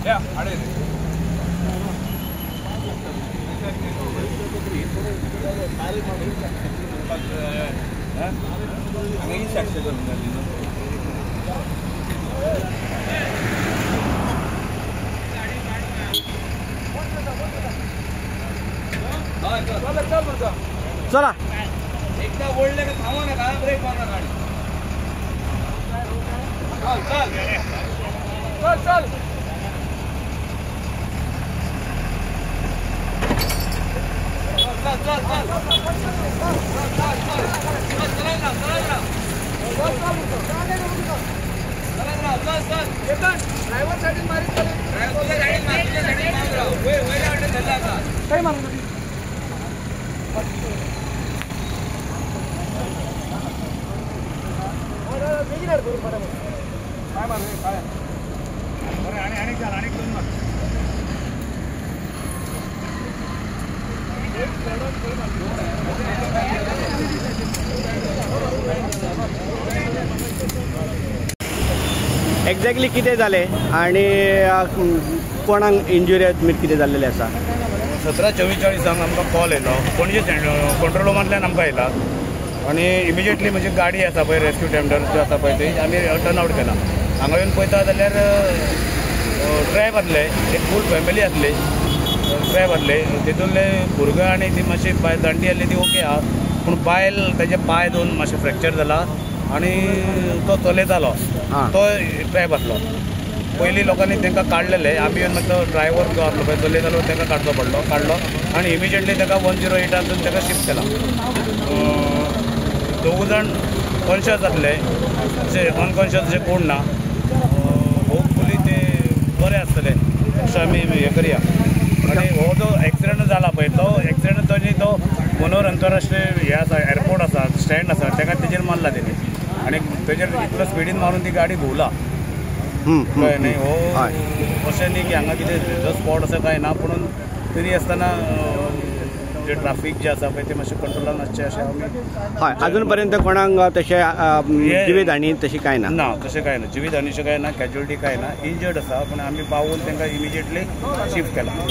चला एकदा ओढले का थांबव नका, ब्रेक मारणार गाडी. चल चल चल चल. चल चल चल चल चल. ड्रायव्हर सायडीन मारीत काय मारू. काय मारू काय बरं. आणि आणि चाल आणि दोन मार. एक्झॅक्टली कितें जालें आनी कोणाक इंजुरी एडमीट कितें जाल्लेलें आसा? 17:44 आमकां कॉल येयलो पणजे कंट्रोल रुमांतल्यान आमकां येयला आनी इमिजिएटली म्हणजे गाडी आसा पळय रेस्क्यू टेंडर जो आसा पळय ती आमी टर्न आवट केला. हांगा येवन पळयता जाल्यार ट्रॅप आसले, एक फूल फॅमिली आसली, ट्रॅप आसले. तितूंतले भुरगो आनी ती मातशी बायल जाणटी आसली ती ओके आहा, पूण बायल तेजे पांय दोन मातशे फ्रॅक्चर जाला आनी तो चलयतालो तो ट्रॅप आसलो. पयलीं लोकांनी तांकां काडलेले, आमी येवन मागीर तो ड्रायव्हर जो आसलो पळय चलयतालो ताका काडचो पडलो, काडलो आनी इमिजिएटली ताका 108 ताका शिफ्ट केला. दोग जाण कॉन्शियस आसले, अशे अनकॉन्शियस अशें कोण ना. होपफुली ते बरे आसतले अशें आमी हें करया. आनी हो जो एक्सिडंट जाला पळय तो एक्सिडंट तो न्ही तो मनोहर अंतरराष्ट्रीय हें आसा, एअरपोर्ट आसा, स्टँड आसा, ताका तेजेर मारला तेणी आनी तेजेर इतलो स्पिडीन मारून ती गाडी घुंवला. कळ्ळें न्ही? हो अशें न्ही की हांगा कितें स्पॉट असो कांय ना, पूण तरी आसतना जे ट्राफीक जे आसा पळय ते मातशें कंट्रोलान आसचें अशें आमी. हय, अजून पर्यंत कोणाक तशें जिवीत हानी तशी कांय ना? ना, तशें कांय ना, जिवीत हानी अशें कांय ना, कॅज्युअलिटी कांय ना, इंजर्ड आसा, पूण आमी पावून तांकां इमिजिएटली शिफ्ट केला.